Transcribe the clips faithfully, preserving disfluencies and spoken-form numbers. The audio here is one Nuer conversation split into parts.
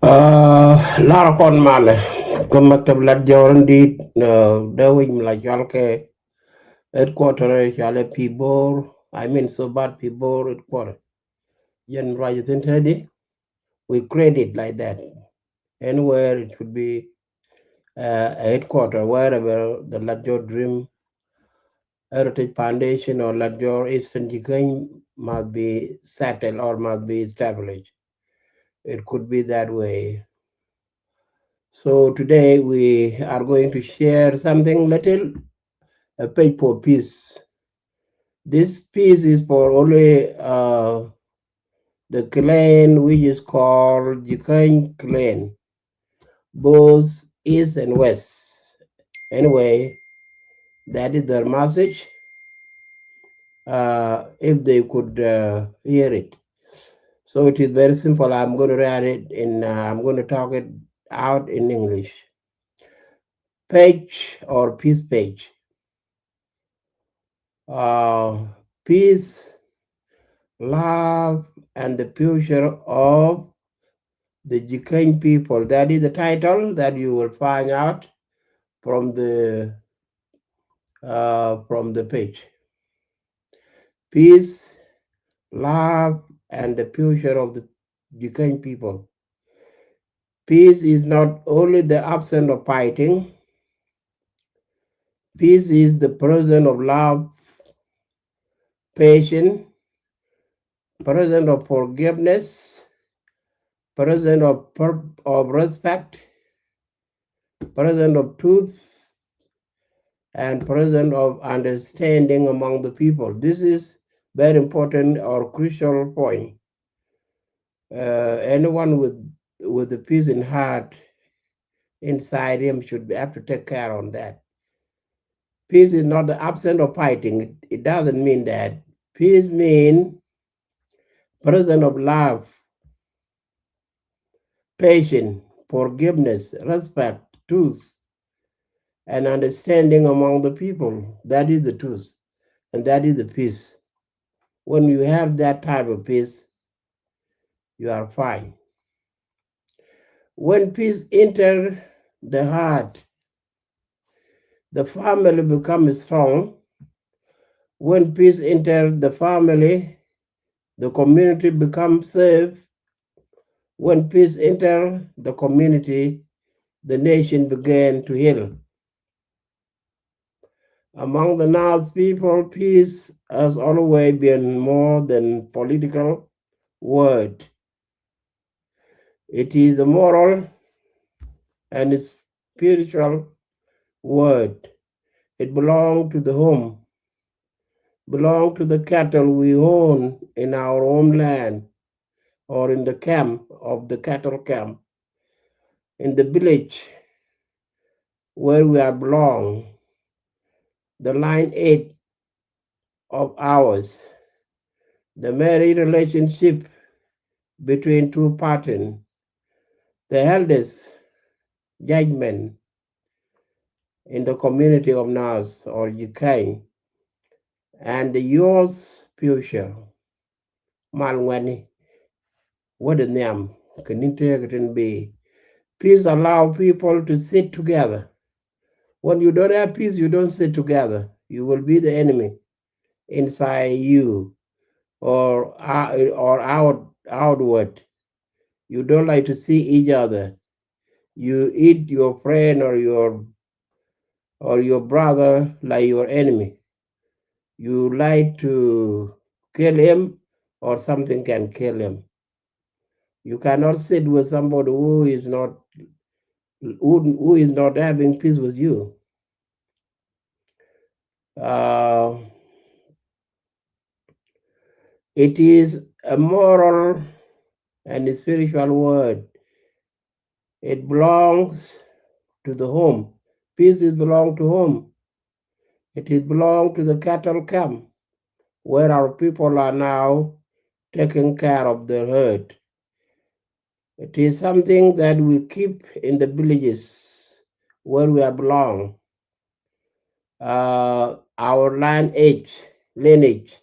Uh, lar kɔn malɛ kä maktab Latjɔr in dit, uh, dee wec mi la cɔal kɛ headquarter, cɔalɛ Pibor, I mean, Sobat Pibor headquarter. Jɛn ruac thin tɛdi, we create it like that. Anywhere it should be, uh, a headquarter, wherever the Latjɔr Dream Heritage Foundation or Latjɔr Eastern Jikäny must be settled or must be established. It could be that way. So today we are going to share something little, a page for peace. This peace is for only, uh, the clan which is called Jikäny clan, both east and west. Anyway, that is their message. Uh, if they could, uh, hear it. So it is very simple. I'm going to read it in, uh, I'm going to talk it out in English. Page or peace page. Uh, peace, love, and the future of the Jikäny people. That is the title that you will find out from the, uh, from the page. Peace, love, and the future of the Jikäny people. Peace is not only the absence of fighting. Peace is the presence of love, patience, presence of forgiveness, presence of per-, of respect, presence of truth, and presence of understanding among the people. This is very important or crucial point. Uh, anyone with, with the peace in heart inside him should be, have to take care on that. Peace is not the absence of fighting. It, it doesn't mean that. Peace means presence of love, patience, forgiveness, respect, truth, and understanding among the people. That is the truth. And that is the peace. When you have that type of peace, you are fine. When peace enter the heart, the family become strong. When peace enter the family, the community become safe. When peace enter the community, the nation began to heal. Among the Naath people, peace has always been more than political word. It is a moral and a spiritual word. It belongs to the home, belongs to the cattle we own in our homeland or in the camp of the cattle camp, in the village where we are belong, the lineage of ours, the marriage relationship between two parties, the eldest judgment in the community of Naath or Jikäny, and the youth future. Mal ŋuɛ̈tni, wä di nhiam kɛ ni̱n tëëkɛ tin bi. Peace allow people to sit together. When you don't have peace, you don't sit together. You will be the enemy inside you or, uh, or out, outward. You don't like to see each other. You eat your friend or your, or your brother like your enemy. You like to kill him or something can kill him. You cannot sit with somebody who is not, who, who is not having peace with you. Uh, it is a moral and a spiritual word. It belongs to the home. Peace is belong to home. It is belong to the cattle camp where our people are now taking care of their herd. It is something that we keep in the villages where we are belong. Uh, our lineage lineage.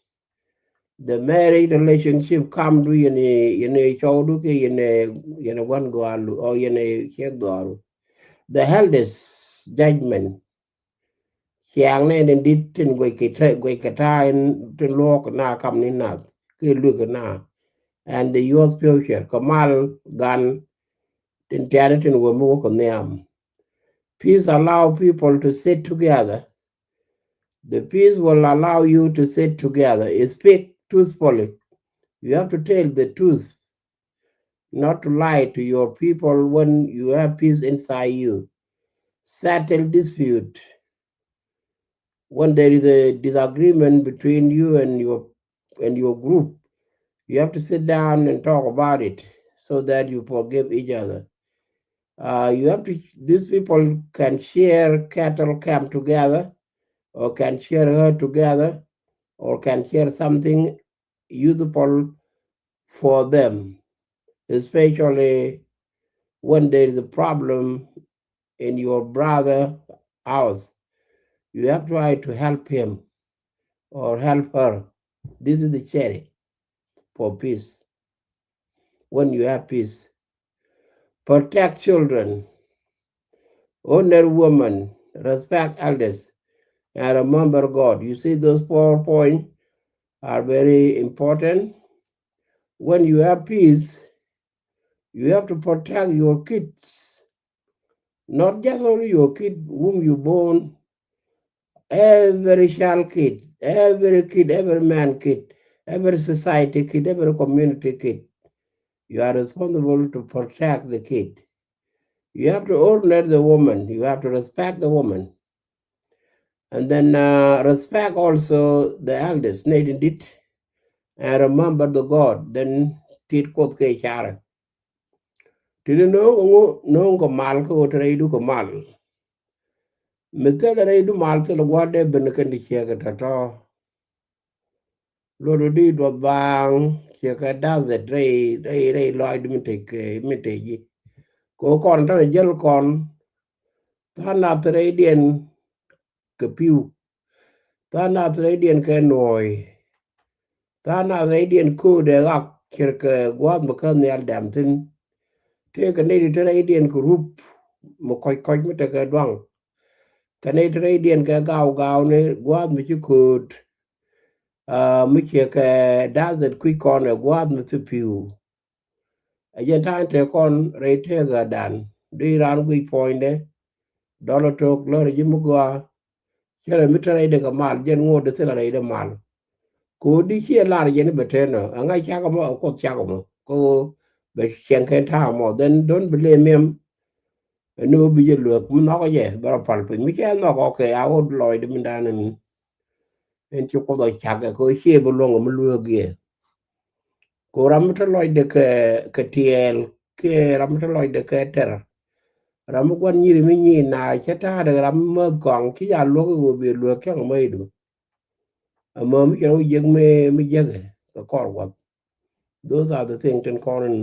The marriage relationship kam du yɛn, yɛn cɔw du kɛ yɛn, yɛn wan gɔalu, or yɛn ciek dɔaru. The eldest judgment. Ciaŋ nɛ ni dit tin guɛc kɛ tɛ, guɛc kɛ ta̱a̱ in tin luɔk na kam ni nath kɛ luek na. And the youth future kɛ mal gan tin tiani tin wä mi wä kɛ nhiam. Peace allow people to sit together. The peace will allow you to sit together. Speak truthfully. You have to tell the truth, not to lie to your people when you have peace inside you. Settle dispute. When there is a disagreement between you and your, and your group, you have to sit down and talk about it so that you forgive each other. Uh, you have to, these people can share cattle camp together, or can share herd together, or can share something useful for them, especially when there is a problem in your brother house. You have to try to help him or help her. This is the cherry for peace. When you have peace, protect children, honor women, respect elders, and remember God. You see, those four points are very important. When you have peace, you have to protect your kids. Not just only your kid whom you born, every child kid, every kid, every man kid, every society kid, every community kid. You are responsible to protect the kid. You have to honor the woman. You have to respect the woman. And then, uh, respect also the elders. Nɛ tin dit. And remember the God. Then tit Kuoth kɛ car. Ti ni no̱o̱ŋ, no̱o̱ŋ kɛ mal kä ɣöö te rɛydu kɛ mal. Mi thilɛ rɛydu mal, thilɛ gua̱a̱r dee ben kɛn ti ciek kɛ tɔ̱tɔ̱. Luɔt di duɔth baaŋ ciek kɛ da̱th rɛy, rɛy, rɛy lɔaacdu mi tec kɛ, mi tec ji̱. Kɛ ɣöö kɔn tɔ̱ jäl kɔn. Tha̱a̱ŋ nath rɛydiɛn kɛ pi̱w. Tha̱a̱ŋ nath rɛydiɛn kɛ nuɔ̱ɔ̱y. Tha̱a̱ŋ nath rɛydiɛn köödɛ ɣak cier kɛ gua̱a̱th mi kä nhial dɛm thi̱n. Tëëkɛ nɛy ti te rɛydiɛn kɛ rup mi kɔc kɔc mi tekɛ duaŋ. Kɛ nɛy ti rɛydiɛn kɛ gaw gaw ni gua̱a̱th mi ci kööt. Ah, mi ciɛ kɛ da̱th kui̱c kɔn ɛ gua̱a̱th mi thi pi̱w. Ɛ jɛn ta̱a̱ŋ tëë kɔn rɛy tëëk ɣädan. Di raan guic puɔ̱nydɛ. Dɔl ɛ tok lär ji̱ mi gɔaa. Cärɛ mi te rɛydɛ kɛ mal, jɛn ŋot di thilɛ rɛydɛ mal. Kɛ ɣöö di ciɛ lar jɛn i̱ bɛ tëë nɔ, ɛŋa cakɛ mɔ, ɛ Kuoth cakɛ mɔ. Kɛ ɣöö bɛ ciɛŋ kɛn ta̱a̱ mɔ, then don't blame him. Ɛn ni ɣöö bi jɛ luäk, mi nhɔkɛ jɛ, bɛ rɔ pal piny. Mi cɛ nhɔk, okay, a ɣöö lɔcdɛ mindan ɛn. Ɛn ci Kuoth ɔ cakɛ, kɛ ɣöö ciɛ bi luɔ̱ŋ mi luäk yɛ. Kɛ ɣöö ram mi te lɔcdɛ kɛ, kɛ tiɛɛl, kiɛ ram mi te lɔcdɛ kɛ tɛr. Ram mi gua̱n nyiri mi nyic na cä ta̱a̱dɛ ram mi mäth kɔaŋ, ci ca luäk i̱ ɣöö bi luäk cäŋ mäcdu. Ɛmɛ mi cɛ rɔ jiäk mi, mi jiäkɛ kɛ kɔr gua̱th. Those are the things tin kɔn in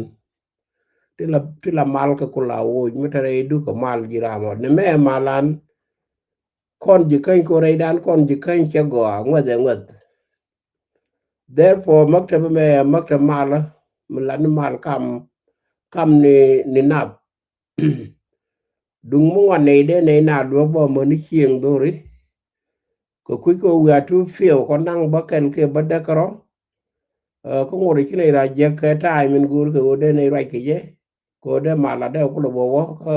ti la, ti la mal kɛ ku la woc mi te rɛydu kɛ mal ji̱ ram ɔ. Ni mɛ malan kɔn ji̱ käny ko rɛydan kɔn ji̱ käny cɛ gɔaa ŋuɛth ɛ ŋuɛth. Therefore, maktab mɛ, maktab mal, mi la ni mal kam, kam ni, ni nap. Duŋ mi ŋuan nɛy dee nɛy na duɔ̱p bä mäni cieŋ dhori. Kɛ kui̱ kɛ we are too few, kɔn da̱ŋ bä kɛl kɛ bä däk kärɔ. Ɛ, kä ŋot ci nɛy ra jiäk kɛ ta̱a̱ min go̱o̱r kɛ ɣöö dee nɛy ruac kɛ jɛ. Kɛ ɣöö dee mal a dee kulɛ bä wä kä,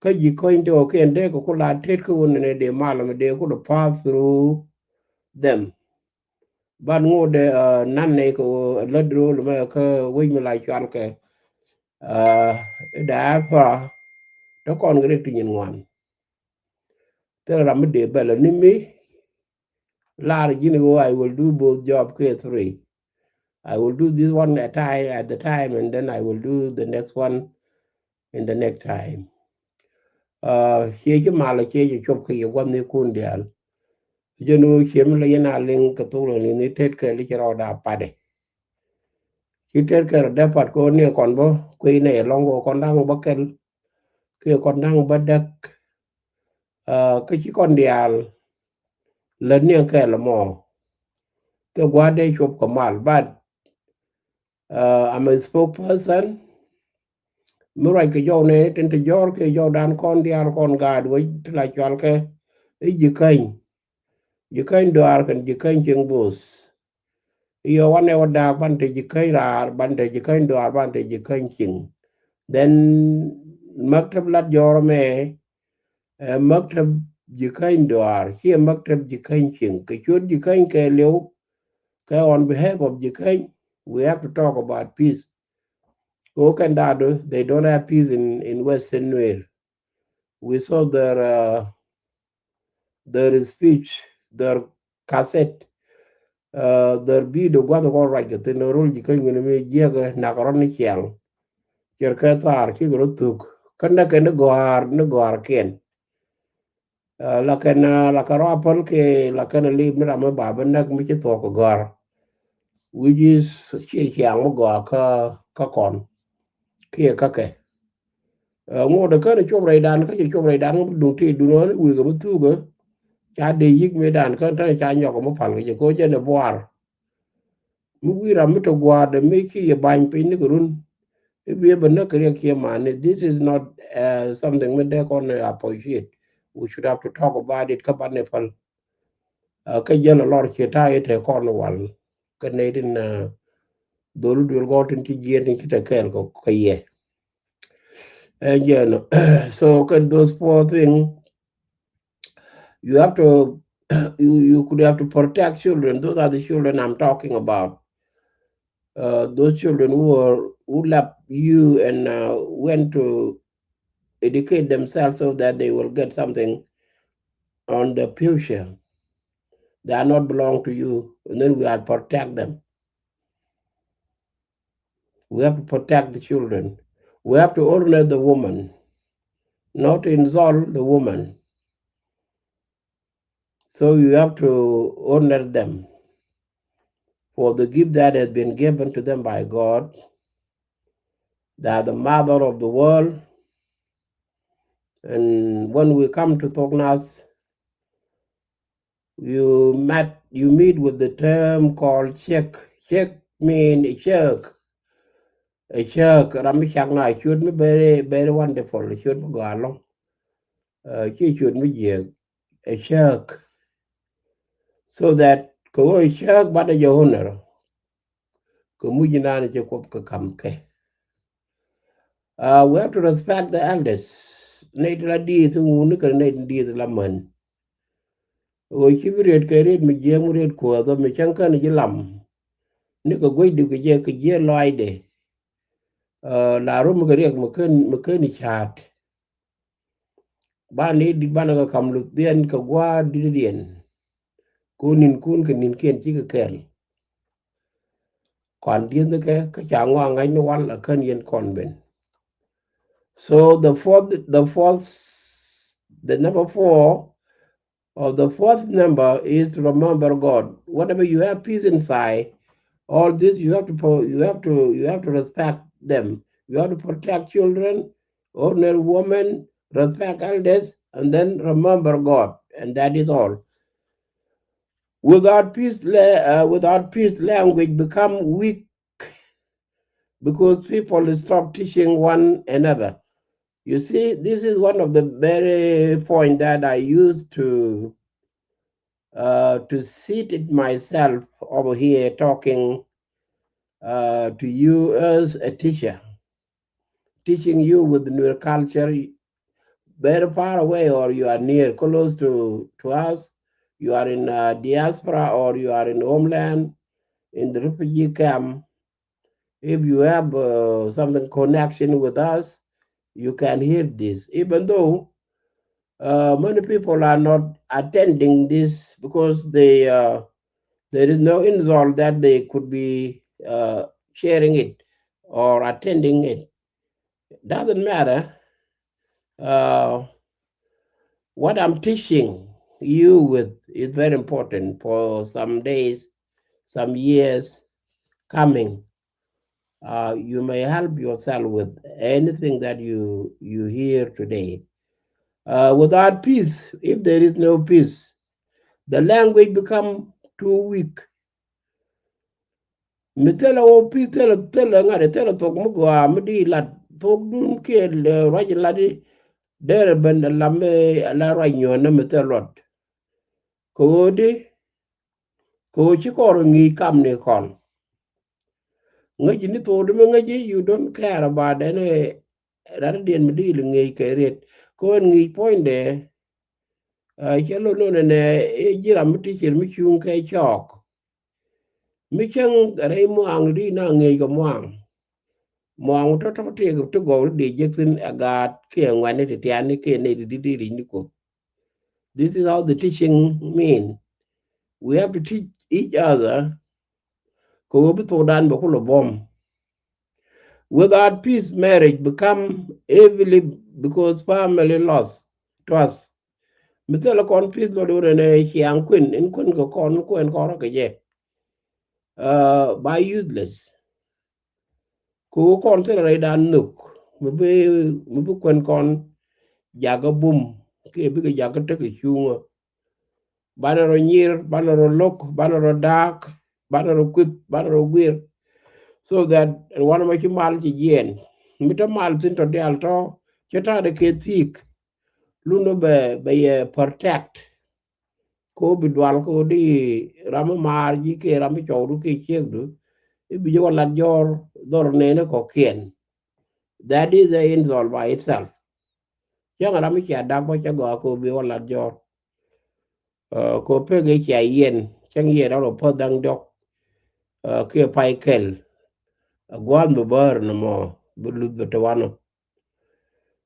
kä ji̱ käny dee ɣöö kiɛn dee kɛ kula tet kä ɣöö nɛnɛ dee mal mi dee kulɛ pass through them. Ban ŋot dee, ɛ, nan nɛy kɛ ɣöö lät ro̱o̱l mɛ kä wec mi la cual kɛ. Ɛ, i̱ dee a pa te kɔn kɛ rik ti nyin ŋuan. Thil ram mi dee bɛl ni mi lar ji̱n ɣöö I will do both job kɛ three. I will do this one at time, at the time, and then I will do the next one in the next time. Ɛ, ciɛ ci mal, ciɛ ci cop kɛ yɛ gua̱n ni kun diaal. Jɛn ɣöö ciɛ mi la yɛn a liŋ kɛ thok lɛ liŋ ni tet kɛ li ci rɔɔda patdɛ. Ci tet kɛ rɔ dee pat kɛ ɣöö ni kɔn bä kui̱ nɛ yɛ lɔ̱ŋ kɛ kɔn da̱ŋ bä kɛl. Kɛ kɔn da̱ŋ bä däk. Ɛ, kä ci kɔn diaal lät ni kɛl mɔ. Kɛ gua̱a̱th dee cuɔp kɛ mal, but uh, I'm a spokesperson. Mi ruac kɛ jɔw nɛ tin te jɔr kɛ jɔw dan kɔn diaal kɔn gaat wec ti la cual kɛ i̱ Ji̱käny. Ji̱käny Duaar kɛn Ji̱käny Cieŋ Bo̱o̱th. I̱ yɔ wanɛ wä daak ban te Ji̱käny Raar, ban te Ji̱käny Duaar, ban te Ji̱käny Cieŋ. Then maktab lat jɔr mɛ, ɛ maktab Ji̱käny Duaar, ciɛ maktab Ji̱käny Cieŋ. Kɛ ciöt Ji̱käny kɛɛliw, kɛ on behalf of Ji̱käny, we have to talk about peace. Kɛ ɣöö kɛn daadu, they don't have peace in, in Western Nuer. We saw their, uh, their speech, their cassette, uh, their video, gua̱th kɔn ruac kɛ thin rol Ji̱käny ŋuni mi jiɛk nak rɔn ni ciɛl. Ciɛr kɛ thaar cikɛ rɔ thuk. Kä näk kɛ ni gɔ̱a̱r, ni gɔ̱a̱r kiɛn. Uh, la kɛn, uh, la kɛn rɔ a päl kɛ, la kɛn a lip ni ram mi ba bi näk mi ci thuɔk kɛ gɔ̱a̱r. Which is ciɛ ciaŋ mi gɔaa kä, kä kɔn kiɛ kä kɛ. Uh, ŋot ɛ kän cuɔp rɛydan, kä cɛ cuɔp rɛydan kä bi duŋ ti duŋ ɣän i̱ wi̱i̱ kɛ bi thukä. Ca dee yi̱k mëëdan kän ta̱ ca nyɔk kɛ mi pal kɛ jɛ kɛ ɣöö jɛn ɛ buar. Mi wi̱i̱ ram mi te gua̱a̱r dee mi ci yɛ ba̱ny piny ni kɛ run. I̱ bi ɛ bɛ näk kɛ riɛk kiɛ mani. This is not, uh, something mi dee kɔn, uh, appreciate. We should have to talk about it kä banɛ päl. Uh, kä jäl a lɔr ciɛ ta̱a̱ i̱ te kɔn wal. Kä nɛy tin, uh, dhol duël gɔ̱r tin ci jiɛɛr tin ci te kɛɛl kɔ kä yɛ. Ɛn jɛn. So kɛ those four thing, you have to, you, you could have to protect children. Those are the children I'm talking about. Uh, those children who are, who left you and, uh, went to educate themselves so that they will get something on the future. They are not belong to you, and then we are protect them. We have to protect the children. We have to honor the woman, not insult the woman. So you have to honor them for the gift that has been given to them by God. They are the mother of the world. And when we come to Thok Nath, you met, you meet with the term called ciek. Ciek mean a ciek. A ciek, ram mi ciek na ciöt mi very, very wonderful, ciöt mi gɔaa ɛlɔ̱ŋ. Uh, ci ciöt mi jiɛk, a ciek. So that kɛ ɣöö ciek banɛ jɛ honor. Kɛ muc inan cɛ Kuoth kɛ kam kɛ. Uh, we have to respect the elders. Nɛy ti la dieth wuni kɛ nɛy ti dieth la män. Ɣöö ci bi riet kɛ riet mi jiɛk mi riet Kuɔth mi cäŋ kän ji̱ lam. Ni kɛ guecdu kɛ jɛ kɛ jiɛ lɔaacdɛ. Uh, la rom kɛ riɛk mi kän, mi kän i̱ ca̱a̱t. Ban ni dit banɛ kɛ kam luthdiɛn kɛ gua̱a̱r dit diɛn. Kun ni̱n kun kɛ ni̱n kiɛn cikɛ kɛɛl. Kɔn dieth ni kɛ kä ca ŋɔak ŋa̱c ni wal a kän yɛn kɔn ben. So the fourth, the fourth, the number four, or the fourth number is to remember God. Whenever you have peace inside, all this you have to pro-, you have to, you have to respect them. You have to protect children, honor women, respect elders, and then remember God, and that is all. Without peace, la-, uh, without peace, language become weak because people stop teaching one another. You see, this is one of the very point that I used to, uh, to sit it myself over here talking, uh, to you as a teacher, teaching you with Nuer culture, very far away or you are near, close to, to us, you are in, uh, diaspora or you are in homeland, in the refugee camp. If you have, uh, something connection with us, you can hear this. Even though, uh, many people are not attending this because they, uh, there is no insult that they could be, uh, sharing it or attending it. Doesn't matter. Uh, what I'm teaching you with is very important for some days, some years coming. Uh, you may help yourself with anything that you, you hear today. Uh, without peace, if there is no peace, the language become too weak. Mi thilɛ wä pi thilɛ, thilɛ ŋa̱t, thilɛ thok mi gɔaa mi di lat thok dun kiɛ ruac lat di. Derɛ ben lam mi la ruac nyuɔn ni mi thilɛ luɔt. Kɛ ɣöö di, kɛ ɣöö ci kɔr ŋi̱i̱c kam ni kɔn. Ŋäci ni thok di mi ŋäci, you don't care about any rat diɛn mi di li ŋi̱i̱c kɛ riet. Kɛ ɣöö ŋi̱i̱c puɔ̱nydɛ, cɛ lo nonɛ nɛ, ji̱ ram mi ti cir mi cuŋ kɛ cɔɔk. Mi cäŋ rɛy muaŋ di na ŋi̱i̱c kɛ muaŋ. Muaŋ tɔ̱tɔ̱ ti ti gɔw di jek thin a gaat kiɛ ŋuɛni ti tiani kiɛ nɛy ti di di ric ni kuoth. This is how the teaching mean. We have to teach each other. Kɛ ɣöö bi thokdan bɛ kulɛ buɔ̱m. Without peace, marriage become heavily because family lost trust. Mi thilɛ kɔn peace lɔ do̱rɛ nɛ ciaŋ kuën, in kuën kɛ kɔn, kuën kɔn rɔ kɛ jɛ. Ba useless. Ku kɔn thilɛ rɛydan nhök mi bi, mi bi kuën kɔn jakä bum kiɛ bikɛ jakä tekɛ cuŋä. Banɛ rɔ nyir, banɛ rɔ lo̱k, banɛ rɔ da̱a̱k, banɛ rɔ kui̱th, banɛ rɔ guir. So that ɛn wanɛ mɔ ci mal ci jiɛɛn. Mi tɔ mal thin tɔ diaal tɔ cɛ ta̱a̱dɛ kɛ thi̱i̱k. Lundɔ bɛ, bɛ yɛ protect. Ko bi dual ko di ram mi maar ji̱ kiɛ ram mi cɔwdu kiɛ ciekdu. I̱ bi jɛ wä lat jɔɔr dhɔr nɛɛni kɔ̱kiɛn. That is the insult by itself. Cäŋ ram mi cia dak bä cä gɔaa ko bi wä lat jɔɔr. Ko pek i̱ cia yiɛn, cäŋ yiɛn rɔ päth da̱ŋ diɔk. Kiɛ pay kɛl. Gua̱a̱th mi bäär ni mɔ bi luth bi te wanɔ.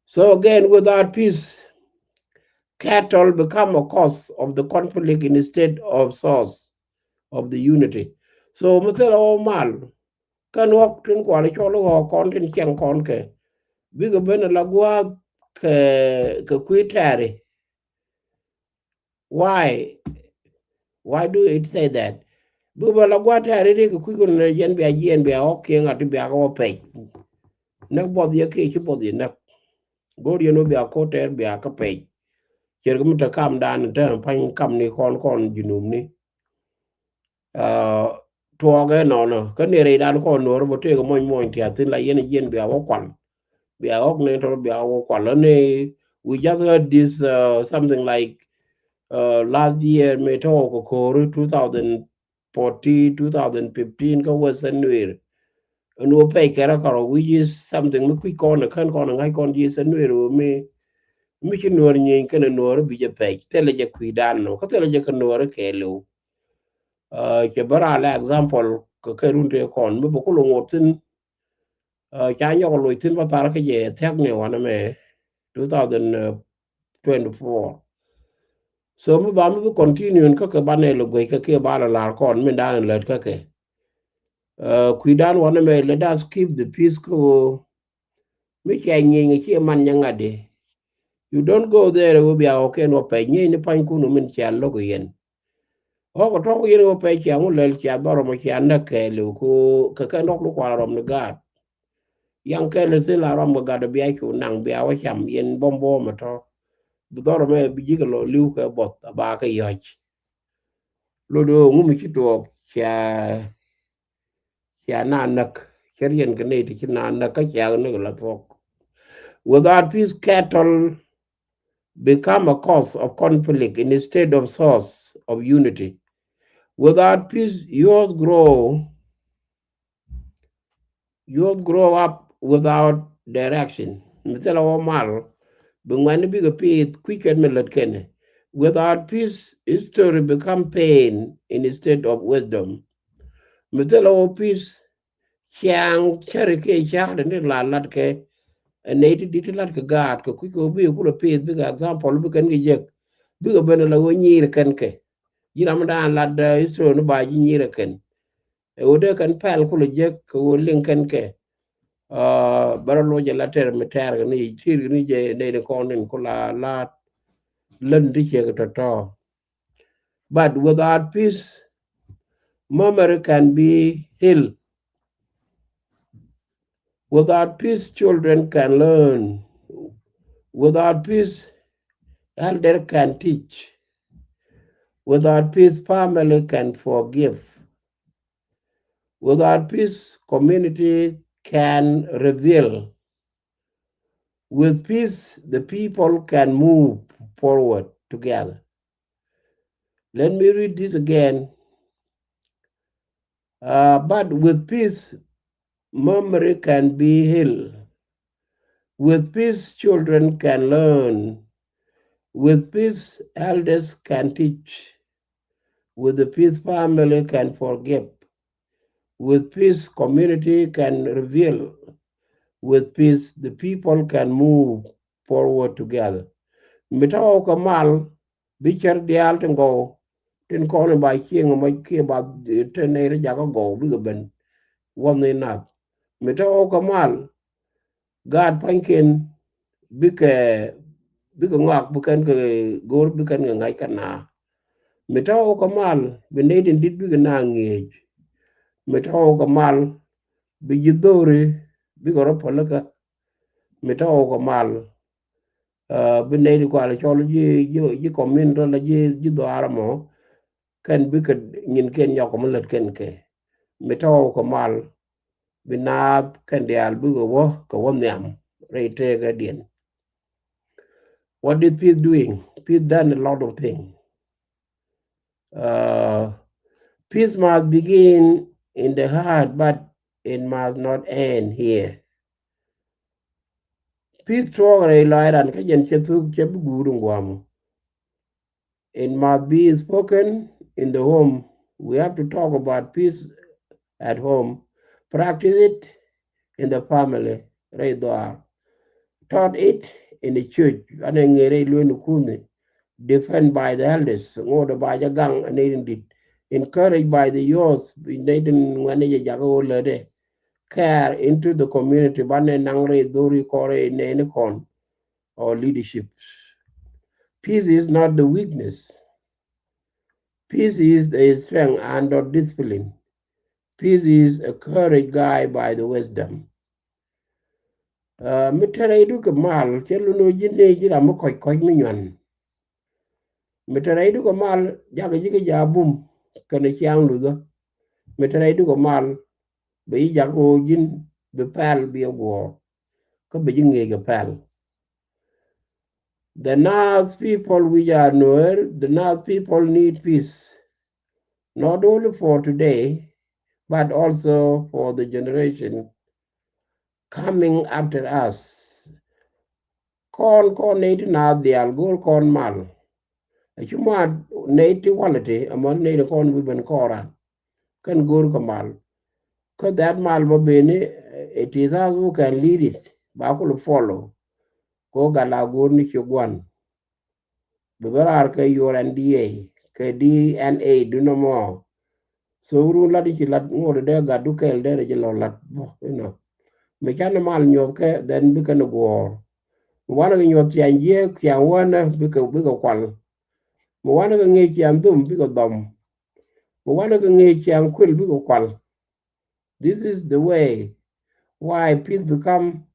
So again, without peace, cattle become a cause of the conflict instead of source of the unity. So mi thilɛ wä mal, kɛn ɣɔk tin kual cɔl ɣɔk kɔn tin ciɛŋ kɔn kɛ. Bikɛ ben ala gua̱a̱th kɛ, kɛ kui̱ tɛɛri. Why? Why do it say that? Bi bä la gua̱a̱th tɛɛri di kɛ kui̱ kun yɛn bia jiɛn bia ɣɔk kiɛ ŋa̱t ti bia kɛ wä pɛc. Näk buɔth yɛ kiɛ ci buɔth yɛ näk. Go̱o̱r yɛn wä bia ko̱t tɛɛr bia kä pɛc. Ciɛr kɛ mi te kamdan te pa̱ny kam ni kɔn kɔn junum ni. Tuɔɔk ɛ nɔnɔ kä ni rɛydan kɔn nuɔr bä tëëk muɔny muɔny tiath thin la yɛn jiɛn bia wä kual. Bia ɣɔk ni tɔr bia wä kual ni. We just heard this something like last year mi tɔk kɛ ko̱ri two thousand fourteen, two thousand fifteen kä Western Nuer. Ɛn wä pɛc kɛ rɛ kärɔ, which is something mi kui̱ kɔn ɛ kän kɔn ɛ ŋa̱c kɔn ji̱ Western Nuer wä mi, mi ci nuɔr nyieeny kɛn ɛ nuɔr bi jɛ pɛc thilɛ jɛ kui̱dan nɔ kä thilɛ jɛ kɛ nuɔr kɛɛliw. Cɛ bä raa la example kɛ kɛ run tëë kɔn mi bä kulɛ ŋot thin. Ca nyɔk loc thin bä thar kä jɛ thiak ni wanɛ mɛ two thousand twenty-four. So mi ba mi bi continue kä kɛ banɛ lɛ guec kä kiɛ ba lɛ lar kɔn mi dan lät kä kɛ. Kui̱dan wanɛ mɛ, let us keep the peace kä ɣöö mi cia nyieeny ɛ ciɛ man nyɛ ŋa̱t di. You don't go there wä bia wä kɛn wä pɛc nyieeny ni pa̱nykun wä min cia lo̱k yɛn. Ɣɔk ɛ tɔ̱ ku yɛn wä pɛc cia ŋu lɛl cia dhɔr mɔ cia näk kɛɛliw ku kɛ kɛn dɔk ni kual rɔm ni gaat. Yaŋ kɛɛliw thin la rɔm kɛ gat bia cu naŋ bia wä cam yɛn bɔm bɔm ɛ tɔ̱. Bi dhɔr mɛ bi ji̱ kɛ lɔ li̱w kɛ buɔth a ba kɛ yɔ̱c. Lot ɣöö ŋu mi ci tuɔɔk cia, cia na näk. Cɛ riɛn kɛ nɛy ti ci na näk kä cia näk la thuɔk. Without peace, cattle become a cause of conflict instead of source of unity. Without peace, youth grow, youth grow up without direction. Mi thilɛ wä mal, bi ŋuɛ̈tni bikɛ piith kui̱ kɛn mi lät kɛn. Without peace, history become pain instead of wisdom. Mi thilɛ wä peace, ciaŋ cäri kiɛ ca̱a̱t ni la lat kɛ. Ɛ nɛy ti di̱t ti lat kɛ gaat kɛ kui̱ kɛ wä bikɛ kulɛ piith bikɛ example bikɛn kɛ jek. Bikɛ ben ala wä nyiir kɛn kɛ. Ji̱ ram mi daan lat history ni ba ji̱ nyiir kɛn. Ɛ wä dee kɛn pɛl kulɛ jek kɛ wä liŋ kɛn kɛ. Bärä loc ala tɛr mi tɛr kɛ ni tir kɛ ni jɛ nɛy ni kɔn in kula lat. Län ti ciek tɔ̱tɔ̱. But without peace, memory can be healed. Without peace, children can learn. Without peace, elder can teach. Without peace, family can forgive. Without peace, community can rebuild. With peace, the people can move forward together. Let me read this again. Uh, but with peace, memory can be healed. With peace, children can learn. With peace, elders can teach. With the peace, family can forgive. With peace, community can rebuild. With peace, the people can move forward together. Mi tɔ̱ kɛ mal, bi cär diaal tin gɔw, tin kɔn ba cieŋ mɔ kiɛ ba, eh, te nɛy ti jakä gɔw bikɛ ben. Wä ni nath. Mi tɔ̱ kɛ mal, gaat pa̱nykiɛn bikɛ, bikɛ ŋɔak, bikɛn kɛ go̱o̱r, bikɛn kɛ ŋa̱c kɛ na. Mi tɔ̱ kɛ mal, bi nɛy tin di̱t bikɛ na ŋi̱eec. Mi tɔ̱ kɛ mal, bi ji̱ dho̱ri bikɛ rɔ pälikä. Mi tɔ̱ kɛ mal, ah, bi nɛy ti kual cɔl ji̱, ji̱, ji̱ community la ji̱, ji̱ dhɔaar mɔ, kɛn bikɛ nyinkiɛn nyɔk kɛ mi lät kɛn kɛ. Mi tɔ̱ kɛ mal, bi naath kɛn diaal bikɛ wä, kɛ wä nhiam rɛy tëëkädiɛn. What is peace doing? Peace done a lot of things. Uh, peace must begin in the heart, but it must not end here. Peace tuɔɔk rɛy lɔaac ran kä jɛn cɛ thuk cɛ bi guur in guam. It must be spoken in the home. We have to talk about peace at home. Practice it in the family. Rɛy dhɔaar. Taught it in the church. Anɛ ŋee rɛy lueni kuuni. Defend by the elders. Ŋot ba jɛ gaŋ anɛ in dit. Encouraged by the youth. Nɛ in ŋuɛni jɛ jakä wä lätdɛ. Care into the community. Banɛ naŋ rɛy dho̱ri kɔn rɛy nɛɛni kɔn. Or leadership. Peace is not the weakness. Peace is the strength under discipline. Peace is a courage guide by the wisdom. Uh, mi te rɛydu kɛ mal, cɛ lun ɣöö ji̱n ni ji̱ ram mi kɔc kɔc mi nyuan. Mi te rɛydu kɛ mal, jakɛ ji̱ kɛ ja̱ bum kɛnɛ ciaŋ luthä. Mi te rɛydu kɛ mal, bɛ ji̱ jak ɣöö ji̱n bi pɛl bi ɛ guɔ̱ɔ̱r. Kä bɛ ji̱ ŋi̱eec kɛ pɛl. The Naath people which are Nuer, the Naath people need peace, not only for today, but also for the generation coming after us. Kɔn, kɔn nɛy ti naath diaal go̱o̱r kɔn mal. A cu mat nɛy ti walɛ ti, amäni nɛy ti kɔn bi ben kɔn ran. Kɛn go̱o̱r kɛ mal. Kä that mal bä beni, it is us who can lead it. Ba kul follow. Ko gat la go̱o̱r ni ci guan. Bi bä raar kɛ your N D A, kɛ D N A dunä mɔ. So run lat i̱ ci lat ŋot dee gat du kɛɛl dee rɛ ji̱ lɔ lat bä inɔ. Mi canɛ mal nyuɔth kɛ, then bikɛ ni guɔ̱ɔ̱r. Mi wanɛ kɛ nyuɔth ciaŋ jiääk ciaŋ wänä bikɛ, bikɛ kual. Mi wanɛ kɛ ŋi̱i̱c ciaŋ dhum bikɛ dhɔm. Mi wanɛ kɛ ŋi̱i̱c ciaŋ kuël bikɛ kual. This is the way why peace become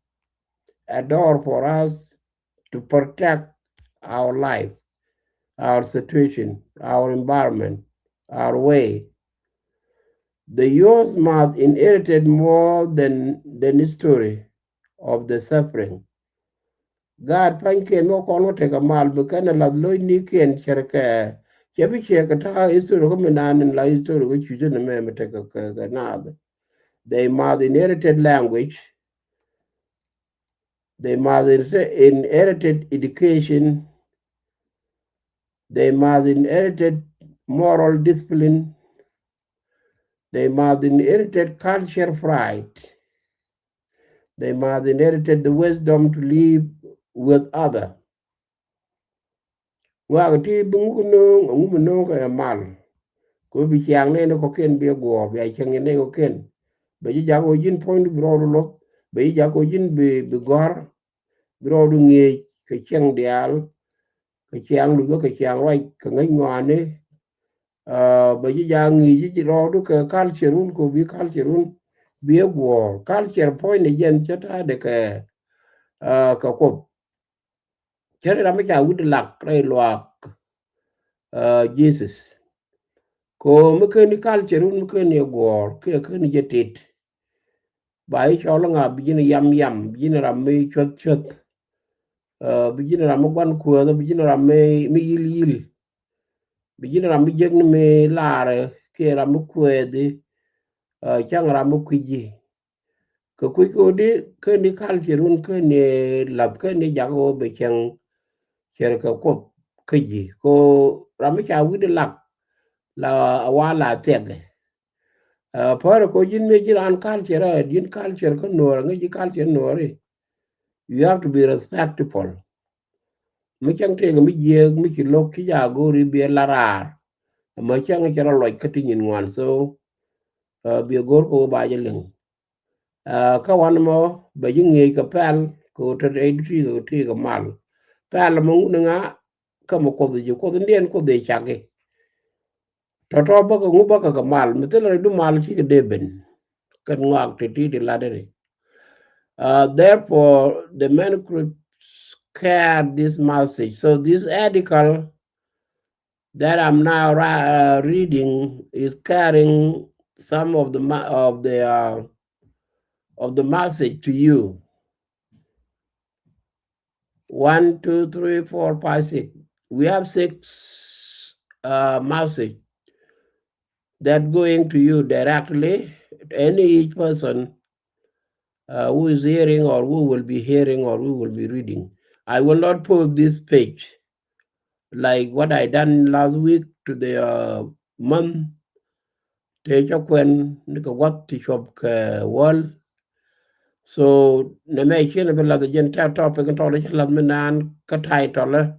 a door for us to protect our life, our situation, our environment, our way. The youth must inherited more than, than history of the suffering. Gaat pa̱nykiɛn wä kɔn wä tekɛ mal bi kɛn ɛ lath lo̱cnikiɛn cärkɛ. Cɛ bi ciɛ kɛ ta̱a̱ history kä mi naan in la history kä cucä ni mɛ mi tekɛ kɛ, kɛ naath. They must inherited language. They must inher-, inherited education. They must inherited moral discipline. They must inherited culture pride. They must inherited the wisdom to live with other. Ŋuak ti bi ŋuk no̱o̱ŋ, ŋuk no̱o̱ŋ kɛ mal. Ko bi ciaŋ nɛn kɔkiɛn bi guɔ̱ɔ̱r, bia ciaŋ nɛn kɔkiɛn. Bɛ ji̱ jak wä ji̱n puɔ̱nydu bi rɔɔdu loth. Bɛ ji̱ jak wä ji̱n bi, bi gɔ̱r. Bi rɔɔdu ŋi̱eec kɛ ciaŋ diaal. Kɛ ciaŋ luthä, kɛ ciaŋ ruac, kɛ ŋäc ŋɔaani. Ah, bɛ ji̱ jak ŋi̱i̱c ji̱ rɔɔdu kɛ culture run, ko bi culture run bi ɛ guɔ̱ɔ̱r. Culture puɔ̱ny ni jɛn cä ta̱a̱dɛ kɛ, ah, kɛ Kuoth. Cä ri ram mi ca wi̱cdɛ lak rɛy luaak, ah, Jesus. Ko mi ken i̱ culture wun mi ken i̱ guɔ̱ɔ̱r kiɛ ken i̱ jɛ tit. Ba i̱ cɔl ŋa bi ji̱n yam yam, bi ji̱n ram mi cuäth cuäth. Bi ji̱n ram mi gua̱n kuäth, bi ji̱n ram mi yil yil. Bi ji̱n ram mi jek ni mi laarɛ kiɛ ram mi kuɛɛthi. Cäŋ ram mi kui̱ ji̱. Kɛ kui̱ kɛ ɣöö di ken i̱ culture wun ken i̱ lath ken i̱ jak ɣöö bɛ cieŋ cɛr kɛ Kuoth kä ji̱. Ko ram mi ca wi̱cdɛ lak la a wa la thiɛkɛ. Pärɛ ko ji̱n mi ji̱ raan culture, ji̱n culture kä nuɔɔr, ŋäc ji̱ culture nuɔɔri. You have to be respectful. Mi cäŋ tëëkɛ mi jiääk mi ci lo̱k ci ja go̱o̱ri biɛ la raar. Mɛ cäŋ cɛ rɔ lɔc kä ti nyin ŋuan, so biɛ go̱o̱r kɛ wä ba jɛ liŋ. Kä wan mɔ bɛ ji̱ ŋi̱eec kɛ pɛl kɛ wä tɔt ɛ ti kɛ ti kɛ mal. Pɛl mɔ ŋun ŋa kä mɔ Kuoth ji̱ Kuoth ndiɛn Kuoth ɛ cak i̱. Tɔtɔ bäkɛ ŋu bäkɛ kɛ mal mi thilɛ rɛy du mal cikɛ dee ben. Kɛn ŋɔak ti ti ti lat ri. Therefore the manuscript carry this message. So this article that I'm now reading is carrying some of the of the of the message to you. One, two, three, four, five, six. We have six message that going to you directly, any each person who is hearing or who will be hearing or who will be reading. I will not post this page like what I done last week to the month. Tëë cä kuɛn ni kɛ gua̱th ti cuɔp kɛ wäl. So nɛ mɛ ciën bi lath jɛn tɛk topic tɔl cä lath mi naan kä title.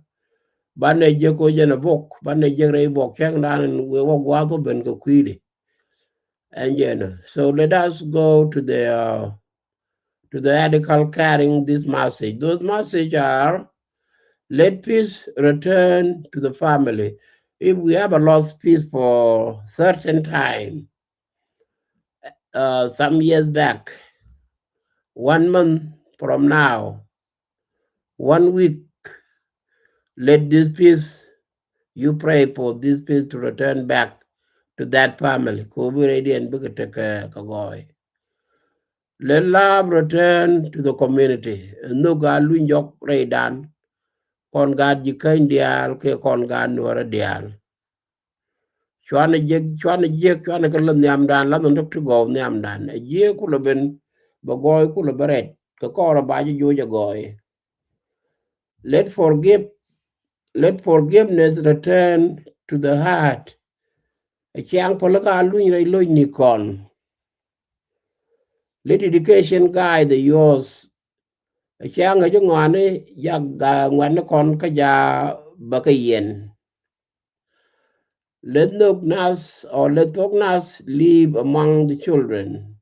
Banɛ jiäk ko jɛn a bok, banɛ jiäk rɛy bok cäŋ dan wee wä gua̱th wä ben kɛ kui̱di. Ɛn jɛn. So let us go to the to the article carrying this message. Those messages are, let peace return to the family. If we have a lost peace for certain time, uh, some years back, one month from now, one week, let this peace, you pray for this peace to return back to that family. Ko bi rɛy diɛn bikɛ tekɛ kɛ gɔɔy. Let love return to the community. Nhök a luny jɔk rɛydan. Kɔn gaat ji̱ käny diaal kɛ kɔn gaat nuɔrä diaal. Cuanɛ jiäk, cuanɛ jiäk, cuanɛ kɛ lä nhiamdan, lä nhɔk ti gɔw nhiamdan. A jiäk kulɛ ben bɛ gɔɔy kulɛ bɛ rɛt kɛ kɔrɛ ba ji̱ joc a gɔɔy. Let forgive, let forgiveness return to the heart. A ciaŋ päl ka luny rɛy loc ni kɔn. Let education guide the youth. A ciaŋ a ji̱ ŋɔani jak ŋuɛni kɔn kä ja bä kä yɛn. Let nhök nath or let thok nath live among the children.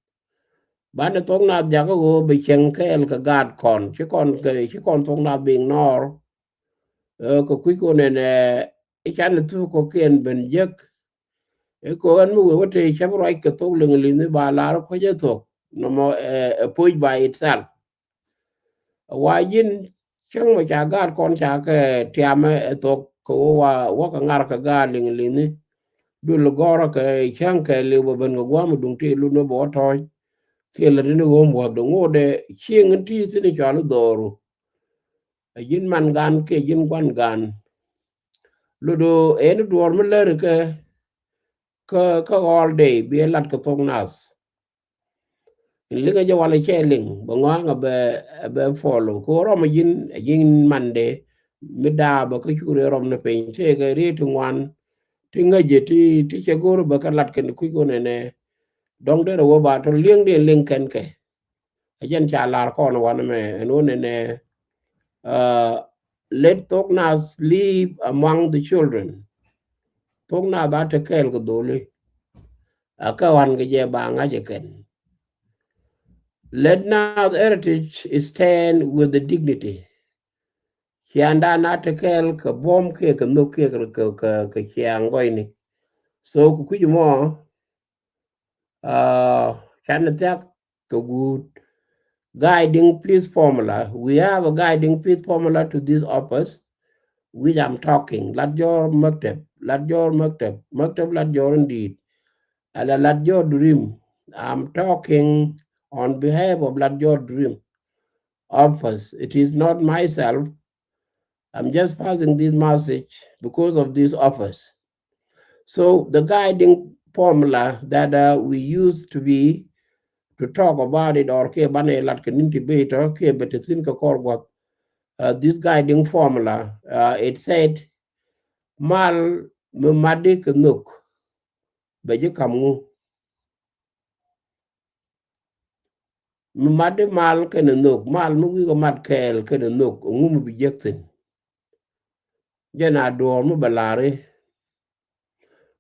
Banɛ thok nath jakä ɣöö bɛ cieŋ kɛɛl kɛ gaat kɔn ci kɔn kɛ ci kɔn thok nath bi ignore. Kɛ kui̱ kɔn ɛn i̱ canɛ thuk kɔkiɛn ben jek. I̱ kɛ ɣän mi wee wä te cäp ruac kɛ thok liŋ li̱nh i̱ ba lar kuecä thok nɔmɔ ɛ puc by itself. Wa ji̱n cäŋ mɔ ca gaat kɔn ca kɛ tiamɛ ɛ thok kɛ wä wa wä kɛ ŋar kɛ gaat liŋ li̱ni. Dul gɔrä kɛ cäŋ kɛ liw bɛ ben kɛ gua̱a̱m duŋ ti lun wä bɛ wä tɔ̱ɔ̱c. Kiɛ lät ni ɣöö muɔ̱th dee ŋot dee cieŋ in ti thi̱n cɔal i̱ dhooru. Ɛ ji̱n man gan kiɛ ji̱n gua̱n gan. Lot ɣöö ɛn i̱ duɔ̱ɔ̱r mi lär kɛ kä kä all day bi ɛ lat kɛ thok nath. In liŋ a jɛ wal a cɛ liŋ bɛ ŋɔaŋ a bɛ a bɛ follow ko rɔm a ji̱n a ji̱n mande. Mi daa bɛ kä curi rɔm ni piny tëëkɛ ri ti ŋuan ti ŋäcɛ ti ti cɛ go̱r bɛ kä lat kɛn kui̱ ko nɛnɛ. Dɔŋ derɛ wä ba tɔ liŋ di liŋ kɛn kɛ. A jɛn ca lar kɔn wan mɛ ɛn wä nɛnɛ. Let thok nath live among the children. Thok nath a te kɛɛl kɛ dholi. A kɛ wan kɛ jɛ ba ŋa̱c ɛ kɛn. Let nath heritage stand with the dignity. Cianda na te kɛɛl kɛ buɔm kiɛ kɛ nhök kiɛ kɛ kɛ ciaŋ gɔyni. So kɛ kui̱c mɔ canɛ thiak kɛ guut. Guiding peace formula. We have a guiding peace formula to this office, which I'm talking. Lat your maktab. Lat Jɔr Maktab, Maktab Lat Jɔr in di̱i̱t. Ala Lat Jɔr Durim. I'm talking on behalf of Lat Jɔr Durim office. It is not myself. I'm just passing this message because of this office. So the guiding formula that uh, we used to be to talk about it, or kɛ banɛ lat kɛ nin ti bɛ tɔ kɛ bɛ ti thin kɛ kɔr guath. Uh, this guiding formula, uh, it said, mal mi madi kɛ nhök bɛ ji̱ kam ŋu? Mi madi mal kɛnɛ nhök, mal mi wi̱i̱ kɛ mat kɛɛl kɛnɛ nhök, ŋu mi bi jek thin? Jɛn a duɔɔr mi bɛ lari.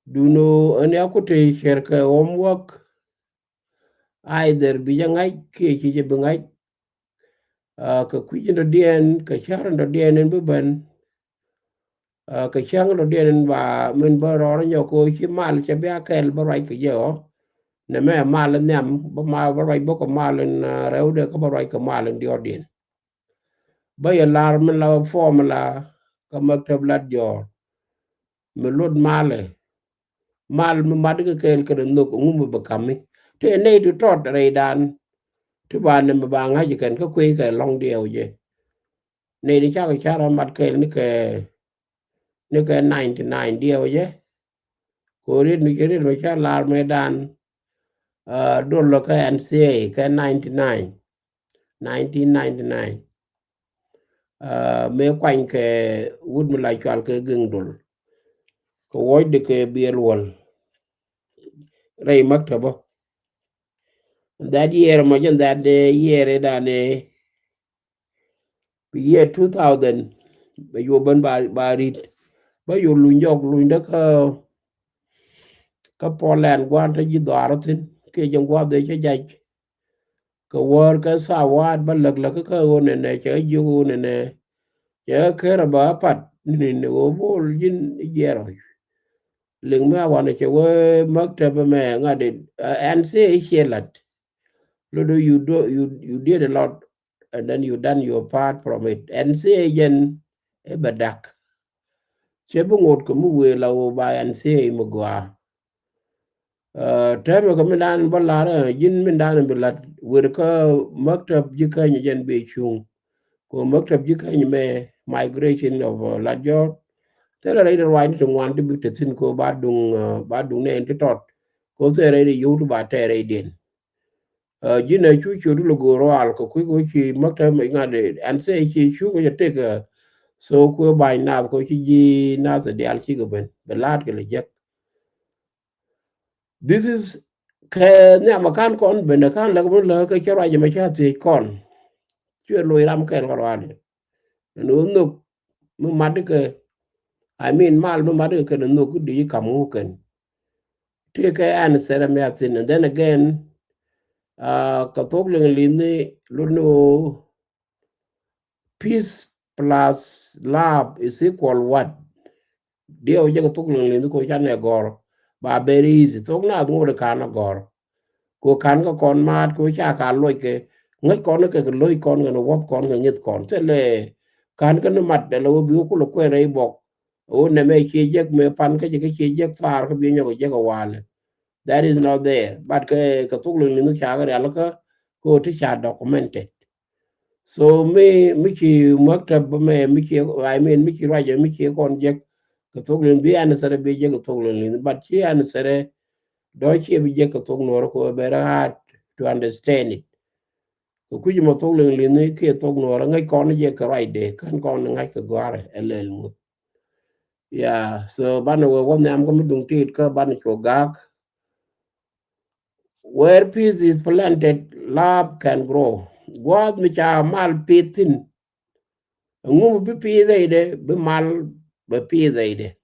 Duno ɛn ya ku te cɛr kɛ homework. Either bi jɛ ŋa̱c kiɛ ci jɛ bi ŋa̱c. Ah, kɛ kui̱c in dɔ̱diɛn, kɛ ca̱r in dɔ̱diɛn in bi ben. Ah, kɛ cäŋ in dɔ̱diɛn in ba min bä rɔɔr nyɔk ko ci mal cɛ bi a kɛl bä ruac kɛ jɛ ɔ. Nɛ mɛ mal in nhiam bä mal bä ruac bä kɛ mal in, ah, rɛwdɛ kä bä ruac kɛ mal in diɔɔdiɛn. Bä yɛ lar mi la formula kä Maktab Lat Jɔr. Mi luɔt malɛ. Mal mi mat kɛ kɛɛl kɛnɛ nhök ŋu mi bɛ kami. Tëë nɛy ti tɔt rɛydan. Ti ba nɛmɛ ba ŋa̱c kɛn kä kueec kɛ lɔ̱ŋ diɛw jɛ. Nɛy ti cakɛ car mat kɛɛl ni kɛ, ni kɛ ninety nine diɛw jɛ. Ko riet mi ci riet mi ca lar mëëdan, ah, dol lɔ kä N C A kä ninety nine, nineteen ninety nine. Ah, mëë kuany kɛ wut mi la cual kɛ Geŋ Dol. Kɛ wuɔcdɛ kɛ Biɛl Wäl rɛy maktaba. That year mɔ jɛn that, eh, year idan, eh, year two thousand, bɛ yuɔ ben ba, ba rit. Bä yuɔ luny jɔk luny dä kä, kä Poland guan te ji̱ dhɔaar thin. Kiɛ jɛ guath dee cä jac. Kɛ wäär kɛ thawaat bä läk läk kä ɣöö nɛnɛ cɛ jiök ɣöö nɛnɛ cɛ kër a bä pat ni ni ɣöö bol ji̱n jiɛɛr ɣɔc. Liŋ mi a wanɛ cɛ wee maktab mɛ ŋa̱t it, ah, N C A ciɛ lat. Lot do you do, you, you did a lot and then you done your part from it. N C A jɛn ɛ bɛ dak. Cɛ bi ŋot kɛ mi wëë la wä ba N C A mi gɔaa. Ah, tɛmɛ kɛ mi dan bä lar, ah, ji̱n mi dan bi lat wër kä maktab ji̱ käny jɛn bi cuŋ. Ko maktab ji̱ käny mɛ migration of, ah, Lat Jɔr. Thilɛ rɛy de ruacni ti ŋuan ti bi te thin ko ba duŋ, ah, ba duŋ nɛ in ti tɔt. Ko thilɛ rɛy de yio̱w ti ba tɛɛr rɛy diɛn. Ah, ji̱n a cu ciöt ti lɛ go̱o̱r rual kɛ kui̱ ko ci maktab mi ŋa̱t de N C A ci cuŋ kɛ cɛ tek, ah, so kuɛ ba̱ny nath ko ci ji̱ nath diaal cikɛ ben. Bɛ laat kɛ lɛ jek. This is kɛ nhiam a kan kɔn ben a kan lak mi lak kɛ cɛ ruac mɛ ca thiec kɔn. Cuɛ loc ram kɛl kɛ ruali. Ɛn ɣöö nhök mi mat kɛ, I mean, mal mi mat kɛ kɛn nhök di kam ŋu kɛn. Ti kɛ answer mi a thin. And then again, ah, kɛ thok liŋ li̱ni lot ni ɣöö peace plus love is equal what? Diɛw jɛ kɛ thok liŋ liŋ ko canɛ gɔr. Ba very easy. Thok na thok ŋot kan a gɔr. Ko kan kɛ kɔn maat ko ca ka loc kɛ ŋäc kɔn kɛ kɛ loc kɔn kɛ ni wuɔth kɔn kɛ ŋith kɔn. Thilɛ kan kɛ ni mat dɛ lɛ wä bi wä kulɛ kuɛn rɛy bɔk. Wä nɛmɛ cie jek mɛ pan kä jɛ kä cie jek thar kä bi nyɔk jek a walɛ. That is not there. But kɛ, kɛ thok liŋ liŋ ca kɛ rial kä ko ti ca documented. So mi, mi ci maktab mɛ, mi ci, I mean, mi ci ruacɛ, mi ci kɔn jek kɛ thok liŋ bi answer bi jek kɛ thok liŋ liŋ. But ci answer dɔ ci bi jek kɛ thok nuɔr ko very hard to understand it. Kɛ kui̱c mɔ thok liŋ liŋ kiɛ thok nuɔr ŋäc kɔn jek kɛ ruacdɛ kän kɔn ŋa̱c kɛ gɔ̱a̱rɛ ɛ lɛl ŋuth. Yeah, so banɛ wee wä nhiam kä mi duŋ tit kä banɛ cuɔ gak. Where peace is planted, love can grow. Gua̱a̱th mi ca mal pith thin. Ŋu mi bi pith rɛydɛ, bi mal bɛ pith rɛydɛ.